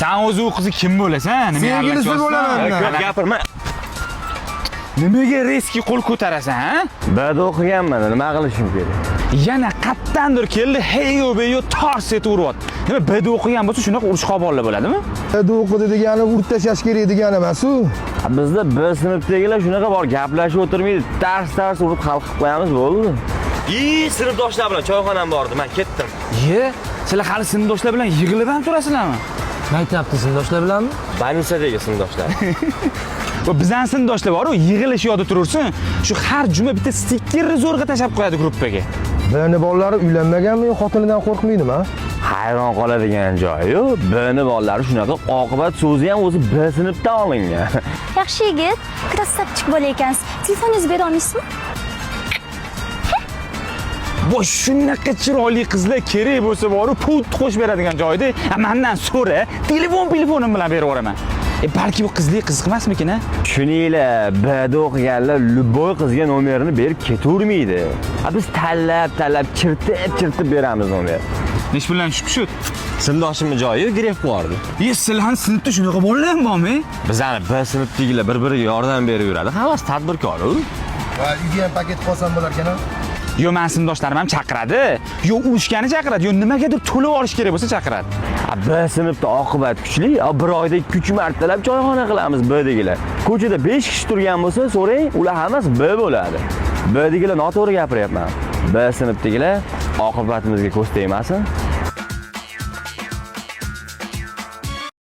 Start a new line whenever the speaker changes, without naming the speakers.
San o'zi u qizi kim bo'lasan? Nima
Sevgilisi bo'laman men.
Ko'p gapirma.
Nimaga резкий qo'l ko'tarasan, ha?
Bada o'qiganman, nima qilishim kerak?
Yana qayerdandir keldi, heyo beyo tars etib uryapti. Nima Bda o'qigan bo'lsa shunaqa urushqoq bolalar bo'ladimi?
Bda o'qidi degani urib tashlash kerak degani emas u.
Bizda B sinfdagilar shunaqa bor, gaplashib o'tirmaydi. Tars tars urib hal qilib qo'yamiz, bo'ldi. I, sinfdoshlar bilan choyxonam bordi, men ketdim.
Ye, sizlar hali sinfdoshlar bilan yig'ilib ham turasizlarmi?
Maktabda sinfdoshlar bilanmi?
Больница dagi sinfdoshlar.
Va bizani sinfdoshlar bor-u, yig'ilish yoda turursin. Shu har juma bitta stikerni zo'rg'a tashlab qo'yadi gruppaga.
Bni bolalari uylanmaganmi yo xotinidan qo'rqmaydimi? Ha?
Hayron qoladigan joyi, Bni bolalari shunaqa oqibat so'zi ham o'zi B sinfdan olingan.
Yaxshi yigit, красавчик bola ekansiz. Telefoningizni bera olmaysizmi?
Bu shunaqa chiroyli qizlar kerak bo'lsa boru put qo'shib beradigan joyda, mandan so'ra, telefonim bilan berib yuboraman. E, balki bu qizlik qiziq emasmikin, a?
Tushuninglar, Bda o'qiganlar любой qizga nomerini berib ketavermaydi. A biz tanlab, tanlab, chirtib, chirtib beramiz nomer.
Nesh bilan shu?
Sinfdoshimni joyi gref bordi.
Ye, sizlarni sinfda shunaqa bolalar ham bormi?
Bizani B sinfdagilar bir-biriga yordam berib yuradi. Hammasi tadbirkor-u.
Va uyga ham paket qolsam bo'larkan a?
Yo, mani sinfdoshlarim ham chaqiradi, yo urushgani chaqiradi, yo nimagadir to'lab olish kerak bo'lsa chaqiradi.
A B sinfda oqibat kuchli, a bir oyda 2-3 martalab choyxona qilamiz Bdagilar. Ko'chada 5 kishi turgan bo'lsa, so'rang, ular hammasi B bo'ladi. Bdagilar noto'g'ri gapiryapman. B sinfdagilar oqibatimizga ko'z tegmasin.